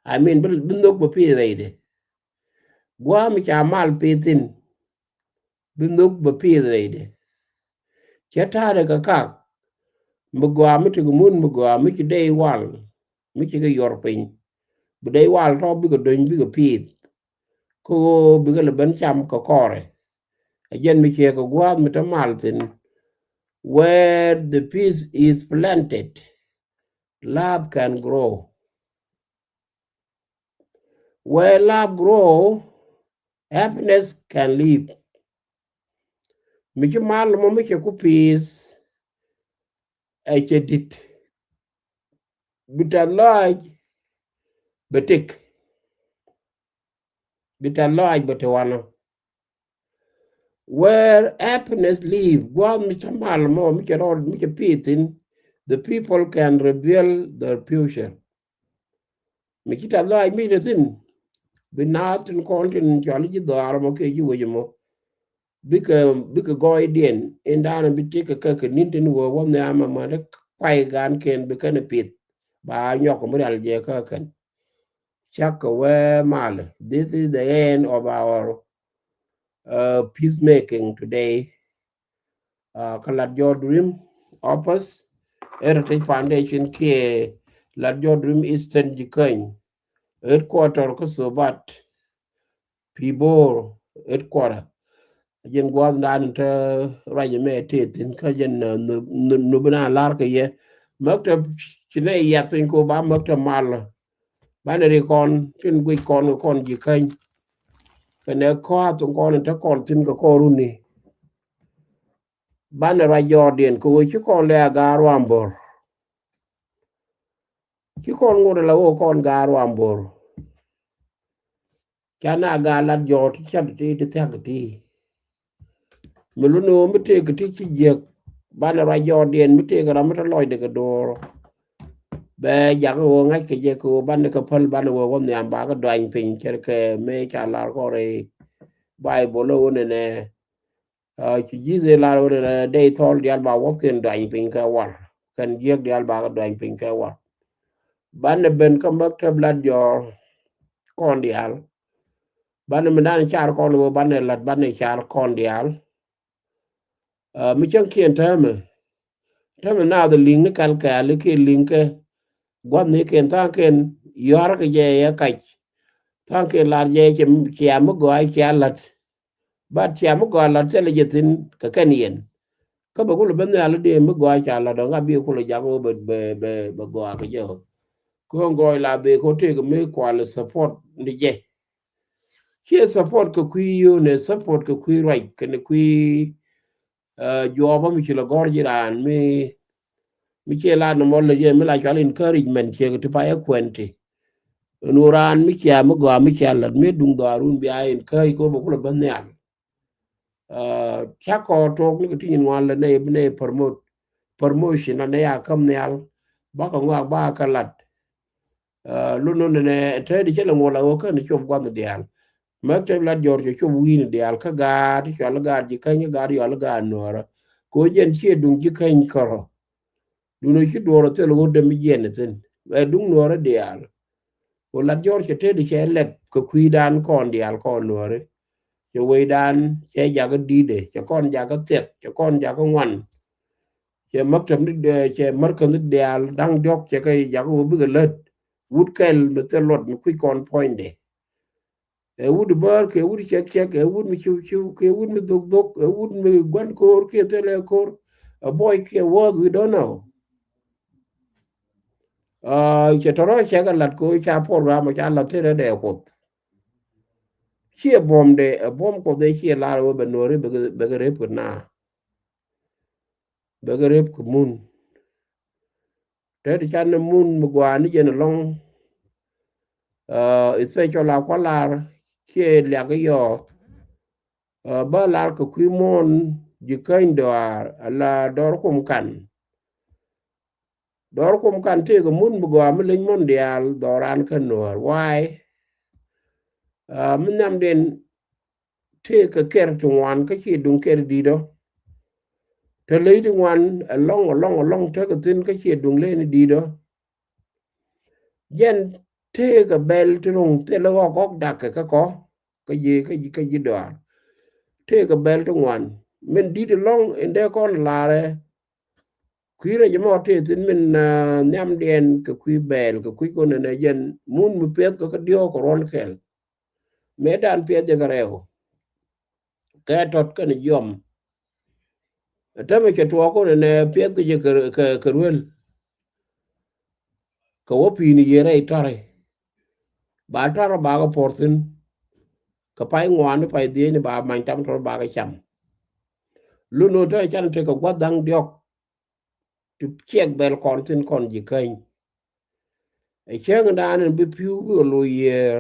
I mean, bi, bi nhök bɛ pith rɛydɛ. Gua̱a̱th mi ca mal pith thin. Bi nhök bɛ pith rɛydɛ. Cɛ ta̱a̱dɛ kɛ kak. Mi gɔaa mi tekɛ mun mi gɔaa mi ci dee wal. Mi ci kɛ yuɔr piny. Bi dee wal tɔ bikɛ dony bikɛ pith. Kä ɣöö bikɛ lɛ ben cam kɛ kɔrɛ. Ɛ jɛn mi ciɛ kɛ gua̱a̱th mi te mal thin. Where the peace is planted, love can grow. Where love grow, happiness can live. Mi ci mal mɔ mi cɛ ku peace, ɛ cɛ dit. Bi ta lɔac bɛ tik. Bi ta lɔac bɛ ti wanɔ. Where happiness live, gua̱a̱th mi ta mal mɔ mi cɛ rɔɔd mi cɛ peace in, the people can rebuild their future. Mi ci ta lɔac mi te thin, bi naath tin kɔn tin cɔl ji̱ dhɔaar mɔ kɛ ji̱ wec mɔ. Bikɛ, bikɛ gɔɔydiɛn in da̱a̱n bi tik kɛ kɛ ni̱n tin wee wä nhiam mɔ dee kuay gan kɛn bi kɛn pith. Ba nyɔk mi rial jɛ kä kɛn. Cak kɛ wee mal. This is the end of our uh, peacemaking today. Uh, kä Lat Jɔr Dream Office, Heritage Foundation kiɛ Lat Jɔr Dream Eastern Jikäny headquarter kä Thobat, Pibor headquarter. Jɛn gua̱a̱th dan te ruac mɛ te thin kä jɛn, uh, nu, nu, nu bina lar kɛ yɛ. Maktab ci nɛ yat piny ko ba maktab mal. Banɛ ri kɔn tin guic kɔn kɛ kɔn Jikäny. Kɛnɛ kɔath kɔn te kɔn thin kɛ kɔn runi. Banɛ ruac jɔɔrdiɛn kɛ ɣöö ci kɔn lɛ a gaar ruambor. Ci kɔn ŋot la ɣöö kɔn gaar ruambor. Ca na gaar Lat Jɔr ti cat ti ti thiak ti. Mi luni ɣöö mi tëëk ti ci jiäk. Banɛ ruac jɔɔrdiɛn mi tëëk ram mi te lɔcdɛ kɛ do̱r. Bɛ jak ɣöö ŋa̱c kɛ jɛ kɛ ɣöö banɛ kɛ päl banɛ ɣöö wä nhiam ba kɛ duany piny cɛ kɛ mëë ca lar kɔn rɛy Baibol ɣöö nɛnɛ. Uh, ci Jesus lar ɣöö nɛnɛ dee thɔl diaal ba wäthkiɛn duany piny kɛ war. Kɛn jiäk diaal ba kɛ duany piny kɛ war. Banɛ ben kä maktab Lat Jɔr kɔn diaal. Banɛ mi dan car kɔn ɣöö banɛ lat banɛ car kɔn diaal. Uh, mi cäŋkiɛn täämɛ. Täämɛ naath liŋ ni kɛl kɛɛl kiɛ liŋ kɛ gua̱thnikiɛn tha̱a̱ŋkiɛn yua̱r kɛ jɛ yɛ kac. Tha̱a̱ŋkiɛn lar jɛ cɛ cia mi gɔaa cia la̱t. Bat cia mi gɔaa la̱t thilɛ jɛ thi̱n kɛ kɛn yɛn. Kä bɛ kulɛ ben nhial i̱di mi gɔaa ca la̱t ɔ ŋa bi kulɛ jak wä bɛ, bɛ, bɛ, bɛ gɔaa kɛ jɛ ɔ. Kä gɔɔy la bɛ kɛ tëëk mi kual support ni jɛ. Ciɛ support kɛ kui̱ yio̱o̱nɛ, support kɛ kui̱ ruac kɛnɛ kui̱, uh, juɔɔpä mi ci lɛ gɔ̱r ji̱ raan mi, mi ciɛ la ni mɔl lɛ jɛ mi la cual encouragement ciɛ kɛ ti payɛ kuɛn ti. Ɛn ɣöö raan mi cia mi gɔaa mi cia lat mi duŋ dhɔaarun bia encourage kɛ ɣöö bɛ kulɛ ben nhial. Uh, cakɔ tuɔɔk ni kɛ ti nyin ŋuan lɛ nɛy bi nɛy promote, promotion a nɛy a käm nhial. Bakɛ ŋɔak ba kɛ lat. Uh, lun nɔ nɛnɛ tɛɛdi cɛ lɛ ŋuɔl a ɣöö kɛn cop gua̱th diaal. Maktab Lat Jɔr cɛ cop wi̱i̱ni diaal kä gaat cɔal gaat Jikäny kä gaat yɔal gaat Nuɔɔrä. Kɛ ɣöö jɛn ciɛ duŋ Jikäny kärɔ. Duŋ ɔ ci duɔɔr ɔ thil ɣöö dee mi jiɛn ɛ thi̱n. Ɛ duŋ Nuɔɔrä diaal. Kɛ ɣöö Lat Jɔr cɛ tëëdi cɛ lɛp kɛ kui̱dan kɔn diaal kɔn Nuɔɔri. Cɛ wecdan cɛ jakä di̱i̱dɛ, cɛ kɔn jakä thiɛk, cɛ kɔn jakä ŋuan. Cɛ maktab ni, cɛ märkäth ni diaal da̱ŋ diɔ̱k cɛ kɛ jakä wä bikɛ lät. Wut kɛl mi thil luɔt mi kui̱c kɔn puɔ̱nydɛ. Ɛ wut bäär kɛ wut cɛk cɛk, ɛ wut mi ciw ciw kɛ wut mi dhok dhok, ɛ wut mi gua̱n ko̱o̱r kiɛ thilɛ ko̱o̱r. A boy kiɛ worth, we don't know. Uh, cɛ tɔrɔ cɛ kɛ lat ko ca program ca lat tëë rɛ dɛ Kuoth. Ciɛ buɔ̱mdɛ, ɛ buɔ̱m Kuoth ɛ ciɛ lar wä bɛ Nuɔri bɛ kɛ, bɛ kɛ rep kɛ na. Bɛ kɛ rep kɛ mun. Tɛt can ni mun mi gɔaa ni jɛn ɛlɔ̱ŋ. Uh, especially a kua̱ lar kiɛ liak yɔ. Uh, ba lar kɛ kui̱ muɔ̱ɔ̱n Jikäny dɔaar ala dɔr kum kan. Dɔr kum kan tëëkɛ mun bi gɔaa mi leny muɔ̱ɔ̱n diaal dhɔran kä Nuɔɔr. Why? Uh, mi nhiamdiɛn tëëkɛ kɛr ti ŋuan kä ci duŋ kɛr di̱t ɔ. Te ley ti ŋuan ɛlɔ̱ŋ, ɛlɔ̱ŋ, ɛlɔ̱ŋ tekɛ thi̱n kä ci duŋ ley ni di̱t ɔ. Jɛn tëëkɛ bɛl ti ro̱ŋ thilɛ ɣɔk ɣɔk dakɛ kä kɔ kä ji̱, kä ji̱, kä ji̱ dɔaar. Tëëkɛ bɛl ti ŋuan min di̱t ɛlɔ̱ŋ in dee kɔn larɛ. Kui̱ rɛc ɛmɔ tëë thi̱n min, ah, nhiamdiɛn kɛ kui̱ bɛɛl kɛ kui̱ kɔn ɛn ɛ jɛn mun mi piɛth kɛ kä diɔ̱ɔ̱k kɛ ruɔ̱n kɛl. Mëë dan piɛth jɛ kɛ rɛw kɛ tɔt kɛn jiɔm. Ɛ tämɛ cɛ tuɔɔk kɔn ɛn ɛ piɛth kɛ jɛ kɛ, kɛ, kɛ ruel. Kɛ wä pi̱i̱ni yiëë rɛy tɔ̱ri. Ba tɔrɔ ba kɛ puɔr thi̱n. Kɛ pay ŋuan ni pay dhiecni ba many tam tɔrɔ ba kɛ cam. Lun nɔ tɔ can tekɛ gua̱th da̱ŋ diɔ̱k. Ti ciɛk bɛl kɔn thi̱n kɔn ji̱ käny. Ɛ cäŋ dan in bi pi̱w bi kɛ lo̱c yiëër.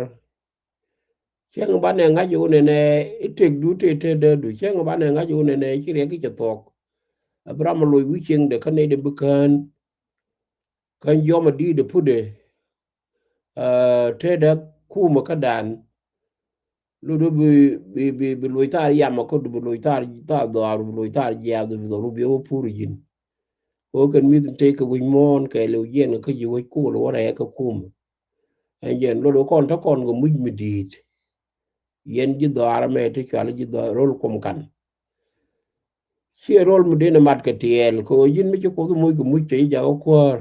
Cäŋ banɛ ŋa̱c wunɛ nɛ i̱ tëkdu tëë tëë dee du. Cäŋ banɛ ŋa̱c wunɛ nɛ ci riɛk i̱ cɛ thuɔ̱k. Ɛ bi ram ɛ lo̱c wi̱c cieŋdɛ kä nɛy dee bi kään. Kään jiɔam ɛ di̱i̱t ɛ putdɛ. Tëëdɛ kumɛ kä dan. Lotdɛ bi, bi, bi, bi loc thar yamɛ kä du bi loc thar, thar dhɔaar bi loc thar jiaath bi dhɔru bi wä pur ji̱n. Kɛ wä kɛn mi̱th in tëë kɛ wi̱c muɔ̱ɔ̱n kɛ liw jiɛn kɛ kä ji̱ wec kol wä rɛɛ kɛ kumɛ. Ɛn jɛn lotdɛ kɔn te kɔn kɛ muc mi di̱i̱t. Yɛn ji̱ dhɔaar ɛmɛ ti cual ji̱ dhɔaar rol kum kan. Ciɛ rol mi den mat kɛ tiɛɛl kɛ ɣöö ji̱n mi ci Kuoth muc kɛ muc cɛ ji̱ jakä kuäär.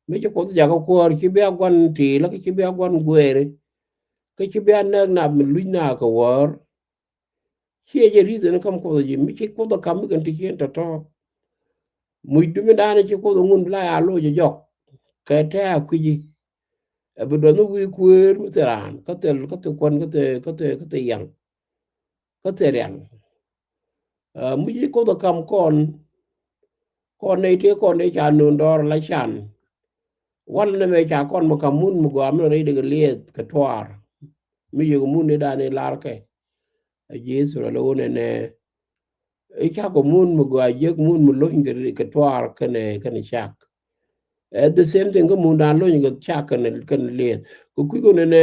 Mi ci Kuoth jakä kuäär ci bi a gua̱n ti̱i̱lä kä ci bi a gua̱n gueeri. Kä ci bi a nɛɛk nap mi luc na kɛ wäär. Ciɛ jɛ ri̱th ɛn käm Kuoth ji̱ mi ci Kuoth ɛ ka̱m mi kɛn ti ci ɛn tɔ̱tɔ̱. Muc du mi da̱a̱n ci Kuoth ɛ ŋun bi la ya loc ɛ jɔk. Kɛ tɛ̈ɛ̈ a kui̱ci. Ɛ bi duɔth mi wi̱i̱ kuëër mi thil raan kä thil kä thil kuän kä thil kä thil kä thil yaŋ. Kä thil rial. Ɛ, mi ci Kuoth ɛ ka̱m kɔn. Kɔn nɛy tëë kɔn dee ca nööŋ dɔɔr la can. Wal nɛmɛ ca kɔn mi ka̱m mun mi gɔaa mi rɛy dee kɛ liɛth kɛ tuaar. Mi yek mun ni dan i̱ lar kɛ. Ɛ ji̱ Israel ɛ wun ɛnɛ. I̱ cak kɛ mun mi gɔaa jiäk mun mi lo̱ny kɛ, kɛ tuaar kɛnɛ, kɛnɛ cak. Ɛ the same thing kä mun dan lo̱ny kɛ cak kɛnɛ, kɛnɛ liɛth. Kɛ kui̱ kɔn ɛnɛ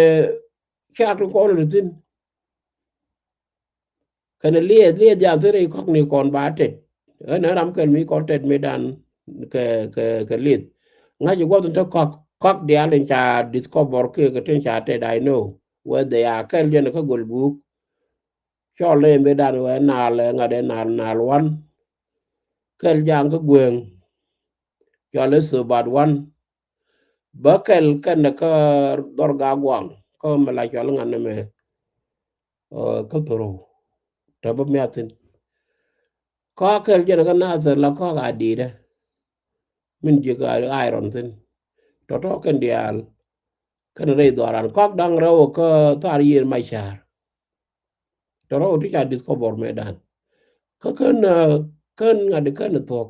cak ti kɔn ɛ thi̱n. Kɛnɛ lieth, lieth diaal thil rɛy kɔk ni kɔn ba tɛt. Ɣän ɛ ram kɛl mi kɔn tɛt mi dan kɛ, kɛ, kɛ lieth. Ŋa̱c ɛ guɔth in te kɔk, kɔk diaal in ca discover kiɛ kɛ tin ca tɛt, I know. Where they are, kɛl jɛn kä gol guuk. Cɔl lɛ mi dan wɛ naal, ɛ ŋa̱t ɛ naal, naal wan. Kɛl jaŋ kä gueŋ. Cɔl ɛ sobat wan. Bä kɛl kɛn kä dhɔr ga guaŋ kä mɛ la cɔl ŋan mɛ. Ɛ, kä thorow. Tɛ bä miathin. Kɔk kɛl jɛn kä nathir la kɔk a di̱i̱dɛ. Min ji̱ ka iron thin. Tɔtɔ kɛn diaal. Kɛn rɛy dhɔran. Kɔk daŋ rɛw kä thar yieen ma car. Tɔtɔ ti ca discover mɛ dan. Kä kɛn, ɛ, kɛn ŋa̱t kɛn thuɔk.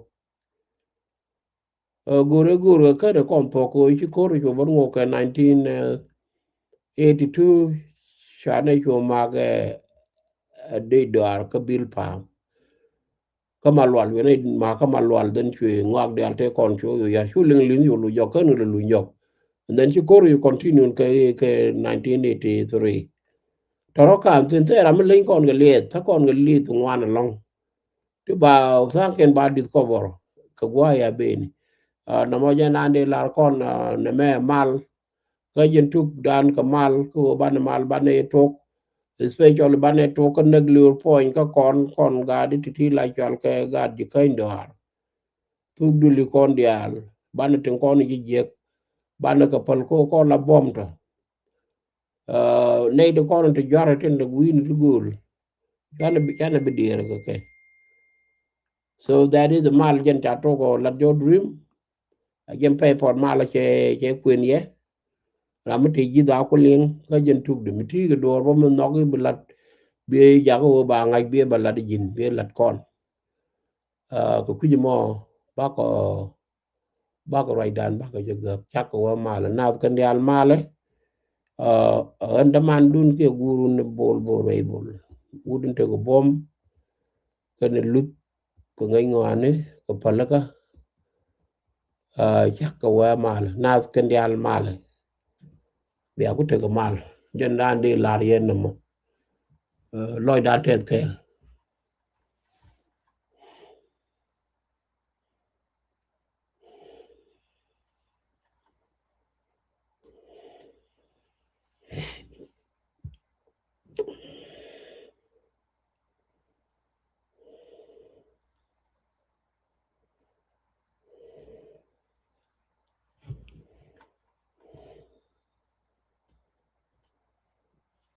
Ɛ, go̱rɛ go̱rɛ kärɛ kɔn thuɔk kɛ ci ko̱r cuɔ bä ŋuɔk kɛ nineteen eighty two. Ca nɛ cuɔ mak, ɛ, ɛ, dec dɔaar kä Bill Palmer. Kä Malual, wiɛn ɛ mak kä Malual, then cuɛ ŋɔak diaal tëë kɔn cuɔ yar cu liŋ liŋ cu lu jɔk kän lu lu jɔk. And then ci ko̱r cu continue kɛ, kɛ nineteen eighty three. Tɔrɔ kan thin thɛɛr ram mi leny kɔn kɛ lieth, thä kɔn kɛ lieth ŋuan ɛlɔ̱ŋ. Ti ba tha̱a̱ŋ kɛn ba discover kɛ gua̱a̱ ya beni. Ɛ, nɔmɔ jɛn an dee lar kɔn, ɛ, nɛ mɛ mal. Kä jɛn tuk dan kɛ mal, kä ɣöö banɛ mal, banɛ tok. Especially banɛ tok kä näk liwr puɔ̱ny kä kɔn, kɔn gaat ti ti la cual kɛ gaat ji̱ käny dɔaar. Thuk duli kɔn diaal, banɛ tin kɔn ji̱ jiäk. Banɛ kɛ päl kä kɔn la buɔ̱m tɔ. Ɛ, nɛy ti kɔn ti juarɛ tin ti gui̱n ti gööl. Canɛ bi, canɛ bi diɛɛr kɛ kɛ. So that is the mal jɛn ca tok ɔ lat jɔ dream. A jɛn pɛy pɔt mal cɛ, cɛ kuën yɛ. Ram mi ti ji̱ dha ku liŋ kä jɛn tuk di mi ti kɛ duɔɔr bä mi nhɔk i̱ bi lat. Bi jak i̱ wä ba ŋa̱c bi ba lat ji̱n bi lat kɔn. Ɛ, kɛ kui̱c mɔ bakɔ, bakɔ ruacdan bakɔ jɛ gäk cak kɛ wä malɛ nath kɛn diaal malɛ. Ɛ, ɣän dämandun kiɛ guurun ni bol bol ruɛy bol. Wut in tekɛ buɔ̱m kɛn luth kɛ ŋäc ŋɔaani kɛ pälikä. Ɛ, cak kɛ wä malɛ nath kɛn diaal malɛ. Bia ku tekɛ mal jɛn dan di lar yɛn nɔmɔ. Ɛ, lɔcdan tɛth kɛɛl.